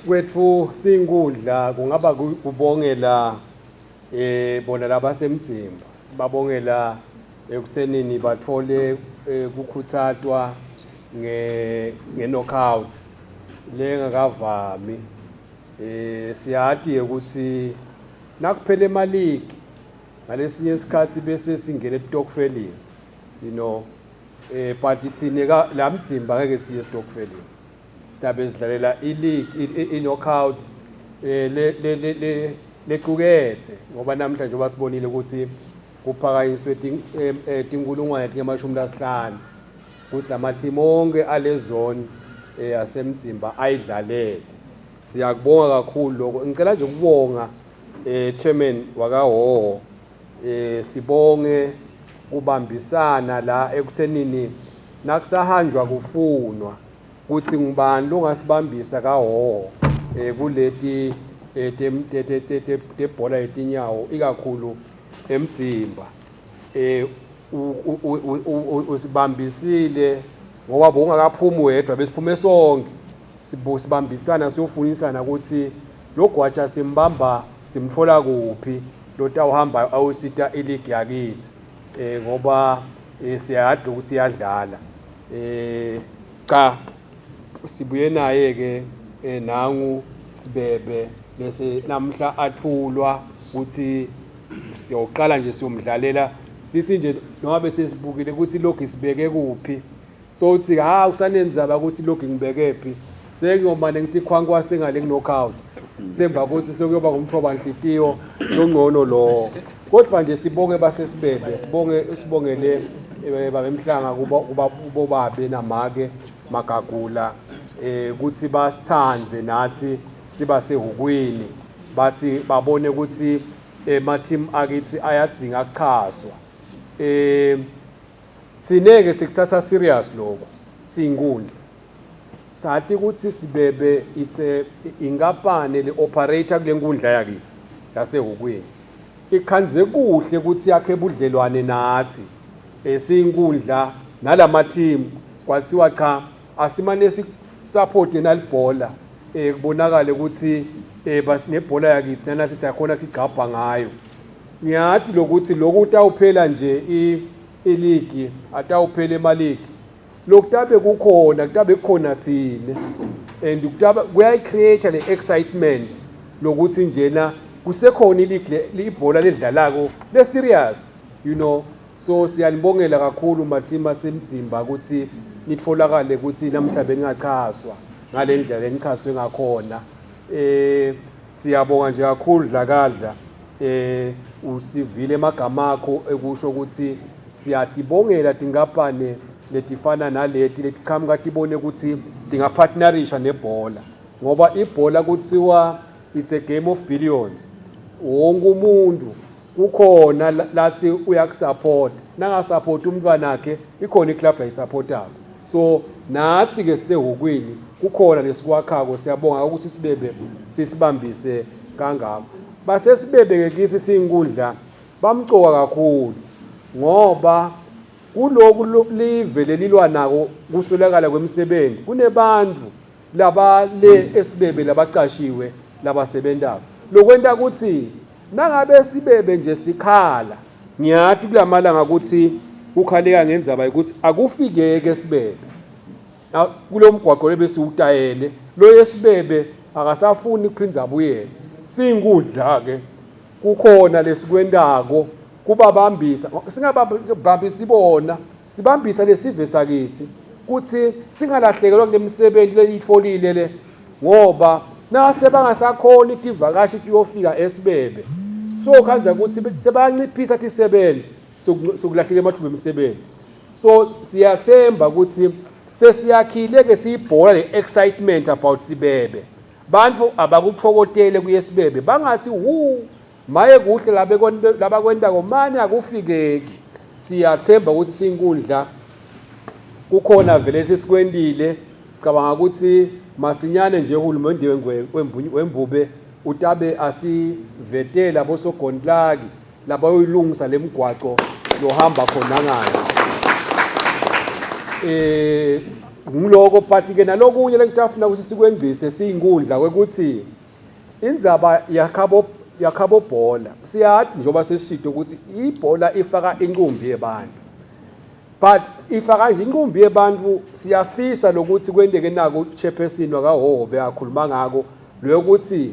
Kwetfu sinkundla kungaba kubongela bona labasemdzimba. Sibabongela ekutsenini batfole kukhutsatwa nge knockout lengakavami. Siyati ukuthi nakuphela emaligi ngalesinye isikhathi bese singene etokfeleni, but thina ka la mdzimba ngeke siye esitokfeleni. Sitabe sidlalela i-league, i-knockout le le le le lecukethe, ngoba namhlanje njengoba sibonile ukuthi kuphakanyiswe tinkulungwane 50 ukuthi lama-team onke ale zone yasemdzimba ayidlalele. Siyakubonga kakhulu lokho. Ngicela nje ukubonga chairman wakaHhohho, sibonge kubambisana la ekuthenini nakusahanjwa kufunwa kuthi ngubani longasibambisa kaHhohho kuleti tebhola yetinyawo, ikakhulu emdzimba. Usibambisile ngoba bowungakaphumi wedwa, besiphume sonke sibambisana siyofunisana ukuthi lo gwaja simbamba simtfola kuphi lotawuhamba awusita iligi yakithi, ngoba siyadi ukuthi iyadlala. Cha, sibuye naye ke, nangu Sibebe bese namhla athulwa ukuthi siyoqala nje siyomdlalela. Sithi nje noma bese sibukile ukuthi lokhu isibeke kuphi, so uthi ha kusanenzaba ukuthi lokhu ngibeke phi, sengiyomane ngithi khwankwa sengale knockout, sithemba ukuthi sekuyoba ngumthoba nhliziyo longcono lo. Kodwa nje sibonge basesibebe, sibonge, sibongele babemhlanga kuba kubobabe namake Magagula, ukuthi basithandze nathi siba sehukweni, bathi babone ukuthi ema team akithi ayadzinga kuchaswa. Sineke sikuthatha serious lokho siyinkundla. Sathi ukuthi Sibebe it's a inkampani le operator kule nkundla yakithi yasehukweni, ikhanze kuhle ukuthi yakhe budlelwane nathi esiyinkundla nalama team. Kwathiwa cha, asimane support nalibhola, kubonakale ukuthi nebhola yakithi nanathi siyakhona ukuthi igcabha ngayo. Ngiyathi lokuthi lokhu utawuphela nje iligi, atawuphela emaligi, lokutabe kukhona, kutabe kukhona thine, and kutabe kuyayi-create le excitement lokuthi njena kusekhona iligi, ibhola ledlalako le serious. So siyanibongela kakhulu mathima semdzimba ukuthi nitfolakale ukuthi namhla beningachaswa ngale ndlela enichaswe ngakhona. Siyabonga nje kakhulu Dlakadla, usivile emagama akho ekusho ukuthi siyatibongela tinkampani letifana naleti letichamuka tibone ukuthi tingapartnerisha nebhola, ngoba ibhola kuthiwa it's a game of billions. Wonke umuntu kukhona lathi uyakusupport, nangasupport umntwana wakhe ikhona iclub la isupportako. So nathi ke sisehukweni kukhona lesikwakhako. Siyabonga ukuthi sibebe sisibambise kangako. Basesibebe ke kisi siyinkundla bamcoka kakhulu, ngoba kuloku live lelilwa nako kuswelakala kwemisebenzi, kunebantu laba le esibebe labacashiwe labasebentako, lokwenta ukuthi nangabe sibebe nje sikhala. Ngiyati kulamalanga ukuthi kukhaleka ngendzaba ukuthi akufikeke esibebe kulo mgwaqo lebesiwutayele lo yesibebe, akasafuni kuphinza abuyele. Siyinkundla ke kukhona lesikwentako kubabambisa, singabambisi bona, sibambisa lesive sakithi kuthi singalahlekelwa kulemisebenzi leyitfolile le, ngoba nase bangasakhona itivakashi tiyofika esibebe, so khanza ukuthi sebayanciphisa tisebenzi, sokulahleka amathuba emisebenzi. So siyathemba ukuthi sesiyakhile ke siyibhola le excitement about Sibebe, bantu abakuthokotele kuye Sibebe, bangathi wu maye kuhle labakwentako mane akufikeki. Siyathemba ukuthi siyinkundla kukhona vele sesikwentile. Sicabanga ukuthi masinyane nje uhulumende wembube utabe asivetela bosogontlaki labayoyilungisa lemigwaco lohamba khona ngale. Ngiloko, but ke nalokunye lengitafuna ukuthi sikwengcise siyinkundla kwekuthi indzaba yakhabo yakhabo bhola, siyazi njengoba sesishito ukuthi ibhola ifaka inqumbi yebantu, but ifaka nje inqumbi yebantu. Siyafisa lokuthi kwenteke naku chairperson wakaHhohho akhuluma ngako lokuthi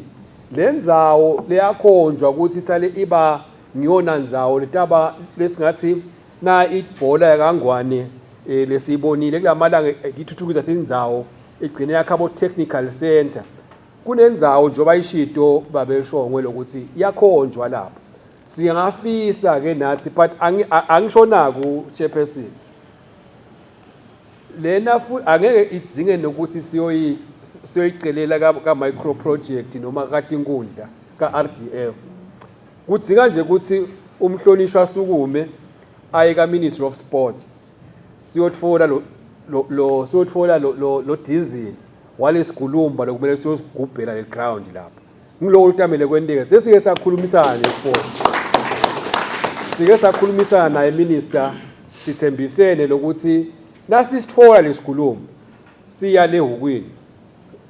lendzawo leyakhonjwa ukuthi isale iba ngiyona ndzawo letaba lesingathi na ibhola yakangwane lesiyibonile kulamalanga ithuthukisa indzawo, igcine yakhabo technical center kunendzawo njengoba ishito babeshongwe lokuthi iyakhonjwa lapho. Singafisa ke nathi, but angisho naku chairperson lena angeke idzinge nokuthi siyoyicelela ka micro project noma katinkundla ka RDF. Kudzinga nje ukuthi umhlonishwa asukume aye ka Ministry of Sports, siyotfola lo siyotfola lo diesel walesigulumba lokumele siyosigubhela le ground lapho. Ngiloko utamele kwenteka. Sesike sakhulumisana nesports, sike sakhulumisana naye minister, sithembisene lokuthi nasisitfola lesigulumba siya lehukwini,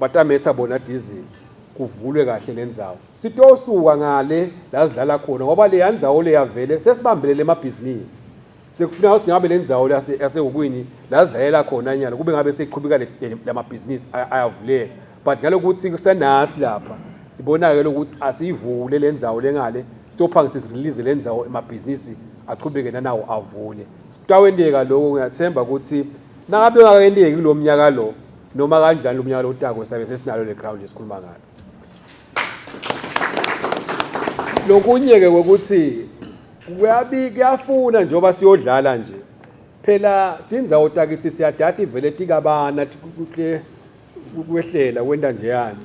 batametha bona diesel, kuvulwe kahle lendzawo, sitosuka ngale la sidlala khona, ngoba leya ndzawo leya vele sesibambelele emabhizinisi. Sekufuna ukuthi ngabe le ndzawo yasehukwini la sidlalela khona nyalo kube ngabe seqhubeka lamabhizinisi ayavuleka, but ngalokuthi kusenasi lapha sibona-ke lokuthi asiyivule le ndzawo lengale, sitophangise sirelease le ndzawo, emabhizinisi achubeke nanawo avule. Kutawenteka lokho, ngiyathemba ukuthi nangabe ungakenteki kulo mnyaka lo, noma kanjani lo mnyaka lotako sizabe sesinalo le ground esikhuluma ngalo. Lokunye-ke kokuthi kuyabi kuyafuna njengoba siyodlala nje phela tindzawo takithi siyadada ivele tikabana kuhle kwehlela kwenta njeyani.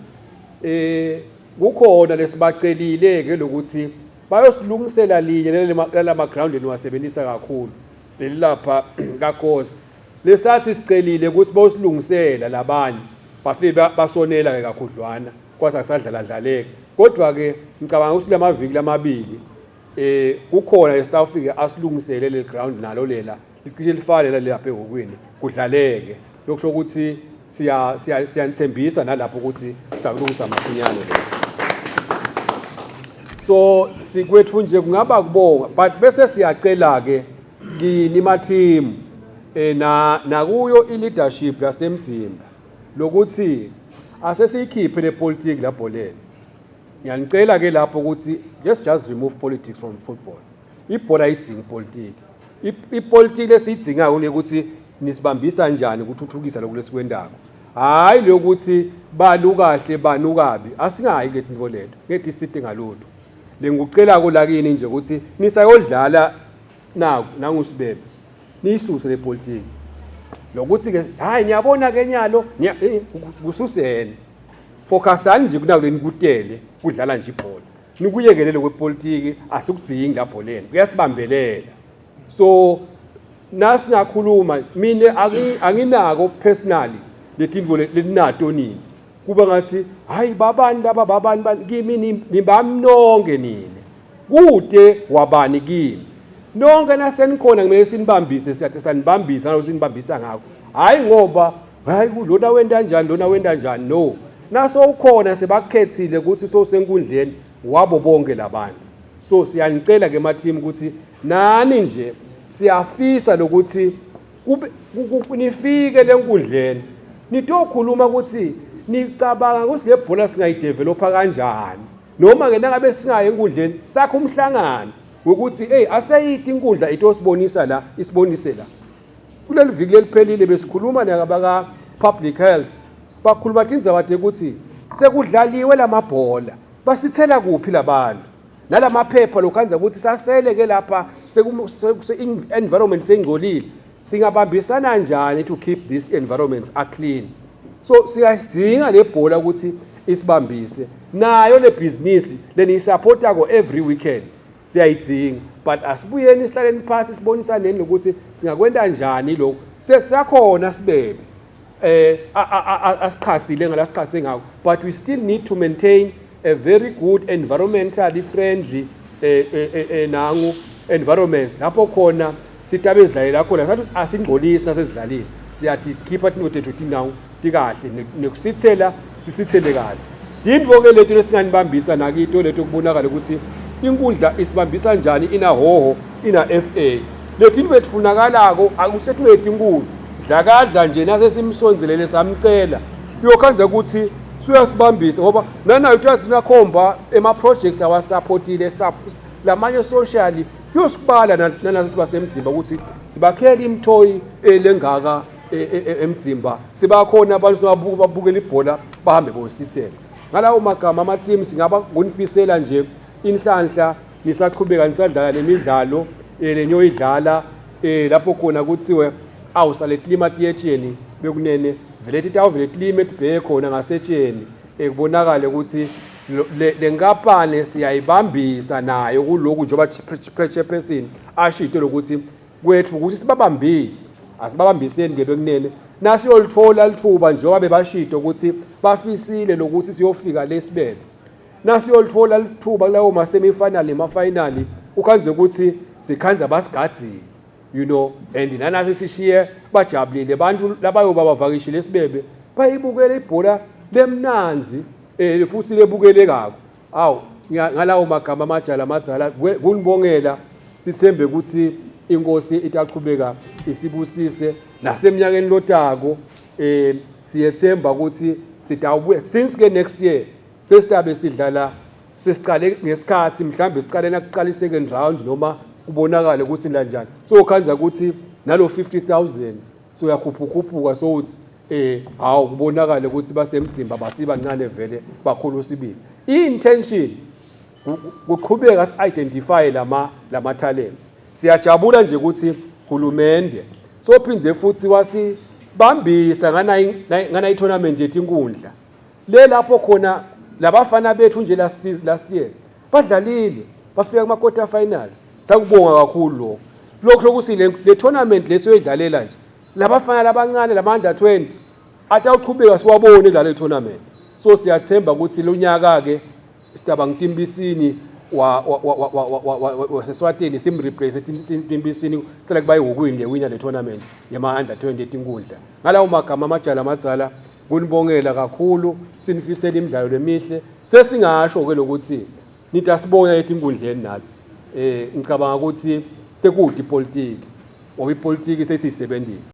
Kukhona lesibacelile ke lokuthi bayosilungisela linye lalama ground eniwasebenzisa kakhulu, leli lapha kaKhosi, lesathi sicelile ukuthi bayosilungisela. Labanye bafike basonela ke kakhudlwana, kwase akusadlala dlaleka. Kodwa ke ngicabanga ukuthi lamaviki lamabili kukhona lesitawufike asilungisele le ground nalo lela licishe lifane nalapha ehhokweni, kudlaleke. Lokusho ukuthi siya siya siyanithembisa nalapho ukuthi sitakulungisa masinyane lokho. So sikwethu nje kungaba kubonga, but bese siyacela ke kini ma-team na nakuyo i-leadership yasemdzimba lokuthi asesiyikhiphe le politiki labholeni. Ngiyanicela ke lapho ukuthi let's just remove politics from football. Ibhola ayidzingi ipolitiki. Ipolitiki lesiyidzingayo ukuthi nisibambisa njani ukuthuthukisa lokhu lesikwendako, hhayi lokuthi bani kahle bani kabi. Asingayi kule tinto leto, ngeke isite ngalutho. Lengikucelako lakini nje ukuthi nisayodlala naku nangusibebe, niyisuse le politiki lokuthi ke hayi niyabona ke nyalo kususeni. Focusani nje kunako lenikutele kudlala nje ibhola, nikuyekelele kwepolitiki, asikudzingi lapho leni kuyasibambelela. So nasingakhuluma mine anginako personally letinto letinato nini, kuba ngathi hayi babani laba babani bani kimi, nibami nonke nine, kude wabani kimi nonke. Nasenikhona kumele sinibambise, siyathi sanibambisa nalo sinibambisa ngakho, hayi ngoba hayi lona wenta njani, lona wenta njani. No, naso ukhona sebakukhethile ukuthi sowusenkundleni wabo bonke labantu. So siyanicela ke ma-team ukuthi nani nje siyafisa lokuthi kube nifike lenkundleni nitokhuluma ukuthi nicabanga ukuthi le bhola singayidevelopha kanjani, noma ke nangabe singayi enkundleni sakho umhlangano wokuthi hey, aseyide inkundla itosibonisa la, isibonise la. Kuleli viki leliphelile besikhuluma nabaka public health, bakhuluma tindzaba ukuthi sekudlaliwe lamabhola, basithela kuphi labantu nalamaphepha lokhanza ukuthi sasele ke lapha environment seyingcolile, singabambisana njani to keep this environment are clean? So siyasidinga le bhola ukuthi isibambise nayo le business leniyisupportako every weekend, siyayidzinga, but asibuyeni sihlaleni phansi sibonisaneni ukuthi singakwenta njani lokhu. Sesiyakhona sibebe asichasile ngala sichase ngakho, but we still need to maintain a very good environmentally friendly nangu environments lapho khona sitabe ezidlalela khona, sathi asingcolisi nasezidlalile. Siyatikhipha tintfo tethu tinawo tikahle, nekusitsela sisitsele kahle. Tintfo-ke leto lesinganibambisa nakito leto kubonakala ukuthi inkundla isibambisa njani inahoho ina-FA. Letintfo letifunakalako akusethu letinkulu. Dlakadla nje nasesimsondzelele samcela uyokhandza ukuthi suyasibambisa ngoba nanayo utasinakhomba ema-projects lawasapotile lamanye socially kuyosibala nanase sibasemdzimba ukuthi sibakhela imithoyi eh, lengaka eh, eh, emdzimba sibakhona abantu babukela ibhola bahambe bosithela ngalawo magama ama-team singaba kunifisela nje inhlanhla nisaqhubeka nisadlala lemidlalo leniyoyidlala lapho khona kuthiwe awusale tilima tiyetsheni bekunene vele titawuvele tilime tibheke khona ngasetsheni kubonakale ukuthi le nkampani siyayibambisa nayo kulokhu njengoba chairperson ashito lokuthi kwethu ukuthi sibabambise asibabambiseni ke bekunene nasiyolithola lithuba njengoba bebashito ukuthi bafisile lokuthi siyofika lesibebe nasiyolithola lithuba kulawo ma semi-final nema-final ukhanze ukuthi sikhanza basigadzile you know and nanathi sishiye bajabulile abantu labayoba bavakishile esibebe bayibukela ibhola lemnanzi eh futhi lebukelekako awu ngalawo magama amajala amadzala kunibongela sithembe ukuthi inkosi itaqhubeka isibusise naseminyakeni lotako eh siyethemba ukuthi sitawubuya since ke next year sesitabe sidlala sesiqale ngesikhathi mhlawumbe siqale nakuqala i-second round noma kubonakale ukuthi lanjani so khanza ukuthi nalo 50000 so uyakhuphukhuphuka so uthi eh hawu kubonakale ukuthi basemzimba basibancane vele bakhulu sibili i-intention kuqhubeka si-identify lama lama talents siyajabula nje ukuthi hulumende sophindze futhi wasibambisa ngana ngana i-tournament yethu inkundla le lapho khona labafana bethu nje last last year badlalile bafika kuma quarter finals sakubonga kakhulu lokho lokho lokuthi le, le tournament lesoyidlalela nje labafana labancane lama under 20 atawuqhubeka siwabone la le tournament so siyathemba ukuthi lonyaka ke Sicabanga uTimbisini waseSwatini simreplace Timbisini sele kuba iwukwini le wina le tournament yema under 20 etinkundla. Ngalawo magama amajala amadzala kunibongela kakhulu sinifisela imidlalo lemihle sesingasho ke lokuthi nitasibona etinkundleni nathi eh ngicabanga ukuthi sekude ipolitiki ngoba ipolitiki sesiyisebenzile.